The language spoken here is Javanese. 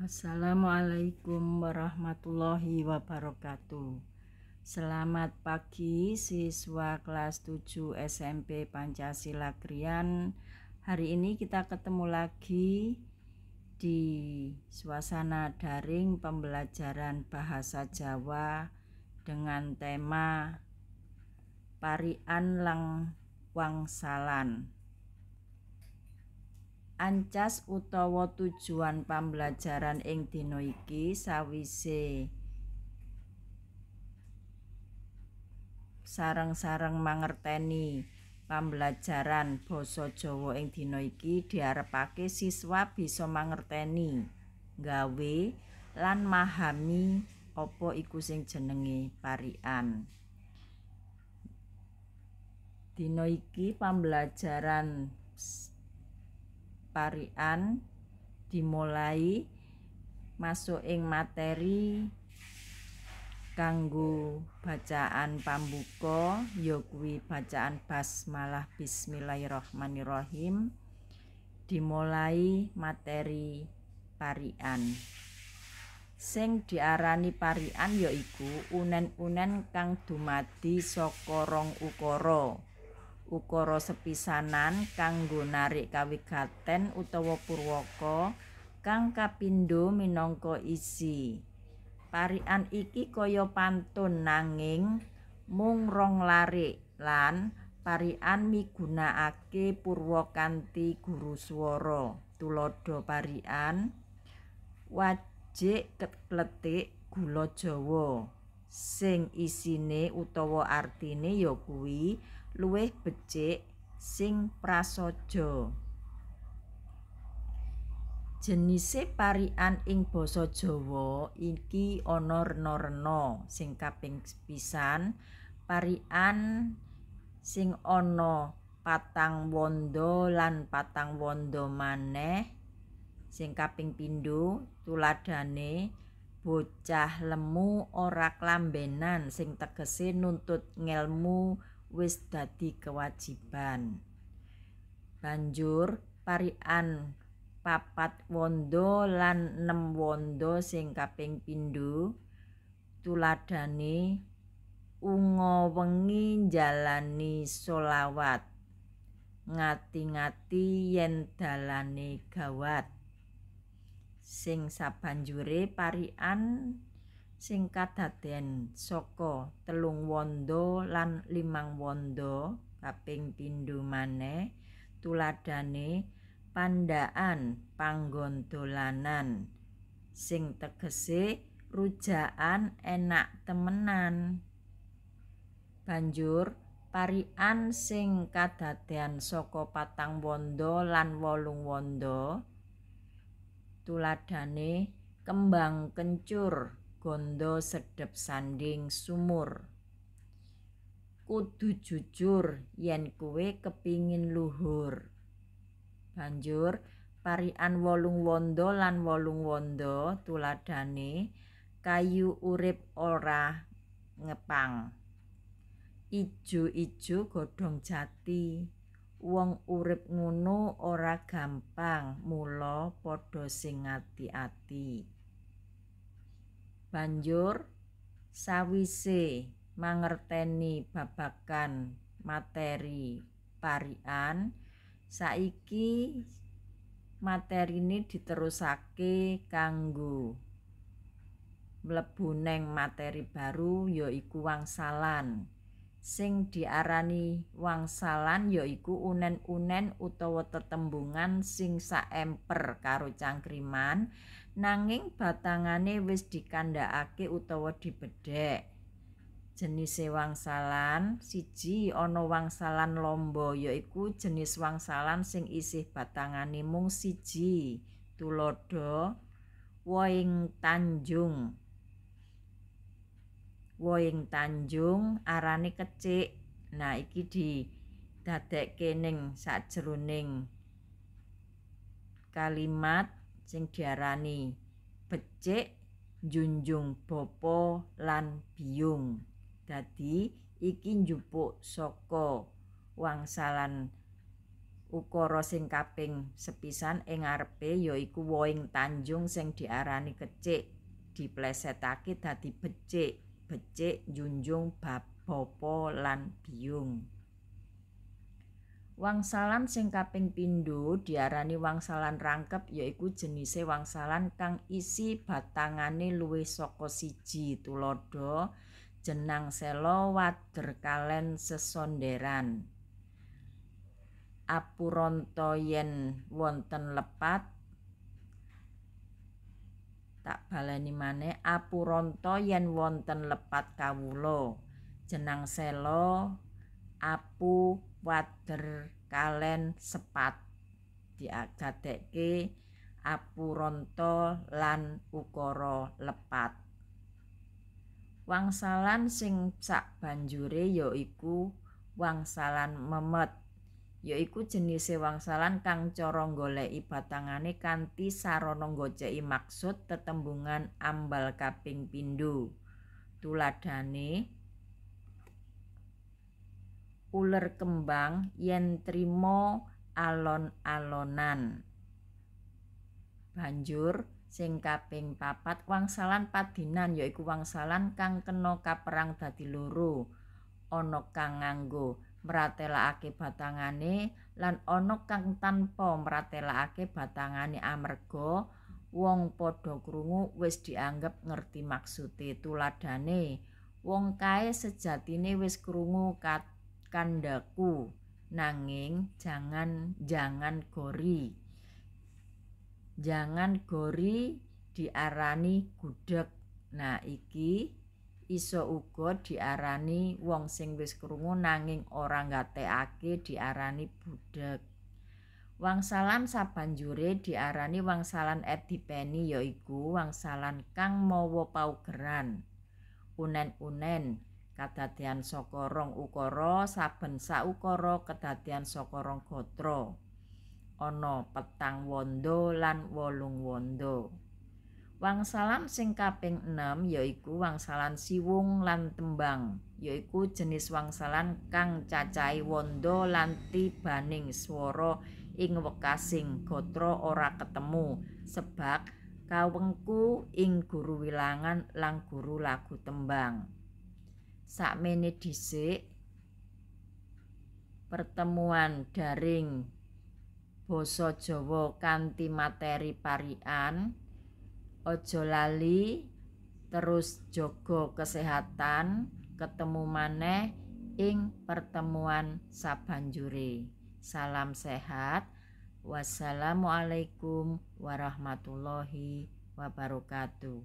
Assalamualaikum warahmatullahi wabarakatuh. Selamat pagi siswa kelas 7 SMP Pancasila Krian. Hari ini kita ketemu lagi di suasana daring pembelajaran bahasa Jawa dengan tema Parikan lan Wangsalan. Ancas utawa tujuan pambelajaran ing dina iki sawise sareng-sareng mangerteni pambelajaran basa Jawa ing dina iki diarepake siswa bisa mangerteni, gawe lan mahami apa iku sing jenenge parikan. Dina iki pambelajaran parikan dimulai masuk ing materi kanggo bacaan pambuka, ya kuwi bacaan basmalah bismillahirrahmanirrahim. Dimulai materi parikan. Sing diarani parikan yaiku unen-unen kang dumadi saka rong ukara. Ukara sepisanan kanggo narik kawigaten utawa purwaka, kang kapindho minangka isi. Parikan iki kaya pantun nanging mung rong larik lan parikan migunakake purwa kanthi guru swara. Tuladha parikan: wajik kletik gula Jawa, sing isine utawa artine ya kuwi luwih becik sing prasaja. Jenise parikan ing basa Jawa iki ana rena-rena. Sing kaping pisan parikan sing ana patang wanda lan patang wanda maneh. Sing kaping pindho tuladhane bocah lemu ora klambenan, sing tegese nuntut ngelmu wis dadi kewajiban. Banjur parikan papat wanda lan 6 wanda sing kaping pindho tuladhane unga wengi njalani sholawat, ngati-ngati yen dalane gawat. Sing sabanjure parikan sing kadaden saka 3 wanda lan 5 wanda kaping pindho maneh tuladhane pandaan panggon dolanan, sing tegese rujakan enak temenan. Banjur parikan sing kadadean saka 4 wanda lan 8 wanda tuladhane kembang kencur gondo sedhep sanding sumur. Kudu jujur yen kowe kepingin luhur. Banjur parikan 8 wanda lan 8 wanda tuladhane kayu urip ora ngepang, ijo-ijo godhong jati. Wong urip ngono ora gampang, mula padha sing ati-ati. Banjur sawise mangerteni babagan materi parikan, saiki materine diterusake kanggo mlebu neng materi baru yaiku wangsalan. Sing diarani wangsalan yaiku unen-unen utawa tetembungan sing saemper karo cangkriman nanging batangane wis dikandhakake utawa dibedhek. Jenise wangsalan siji ana wangsalan lamba, yaiku jenis wangsalan sing isih batangane mung siji. Tuladha woing tanjung. Woing tanjung arane kecik. Nah iki didadekke ning sajroning kalimat sing diarani becik njunjung bapa lan biyung. Dadi iki njupuk saka wangsalan Ukara sing kaping sepisan ing ngarepe yaiku woing tanjung sing diarani kecik, diplesetake dadi becik, becik njunjung bapa lan biyung. Wangsalan sing kaping pindho diarani wangsalan rangkep, yaiku jenise wangsalan kang isi batangane luwih saka siji. Tuladha jenang sela wader kalen sesonderan. Apuranta yen wonten lepat, tak baleni maneh, apuranta yen wonten lepat kawula. Jenang sela apu wader kalen sepat, diagadekke apuranta lan ukara lepat. Wangsalan sing sabanjure yaiku wangsalan memet, yaiku jenise wangsalan kang cara nggoleki batangane kanthi sarana nggoceki maksud tetembungan ambal kaping pindho. Tuladhane uler kembang yen trima alon-alonan. Banjur sing kaping papat wangsalan padinan, yaiku wangsalan kang kena kaperang dadi loro. Ana kang nganggo mratelakake batangane lan ana kang tanpa mratelakake batangane amarga wong padha krungu wis dianggep ngerti maksude. Tuladhane wong kae sejatine wis krungu kandhaku nanging jangan gori. Jangan gori diarani gudheg. Nah iki iso uga diarani wong sing wis krungu nanging ora nggatekake diarani budheg. Wangsalan sabanjure diarani wangsalan edipeni, yaiku wangsalan kang mawa paugeran. Unen-unen kadadeyan saka rong ukara, saben saukara kedadeyan saka rong gatra. Ana 4 wanda lan 8 wanda. Wangsalan sing kaping 6 yaiku wangsalan siwung lan tembang, yaiku jenis wangsalan kang cacahe wanda lan tibaning swara ing wekasing gatra ora ketemu, sebab kawengku ing guru wilangan lan guru lagu tembang. Sakmene dhisik pertemuan daring basa Jawa kanthi materi parikan. Aja lali terus jaga kesehatan, ketemu maneh ing pertemuan sabanjure. Salam sehat. Wassalamualaikum warahmatullahi wabarakatuh.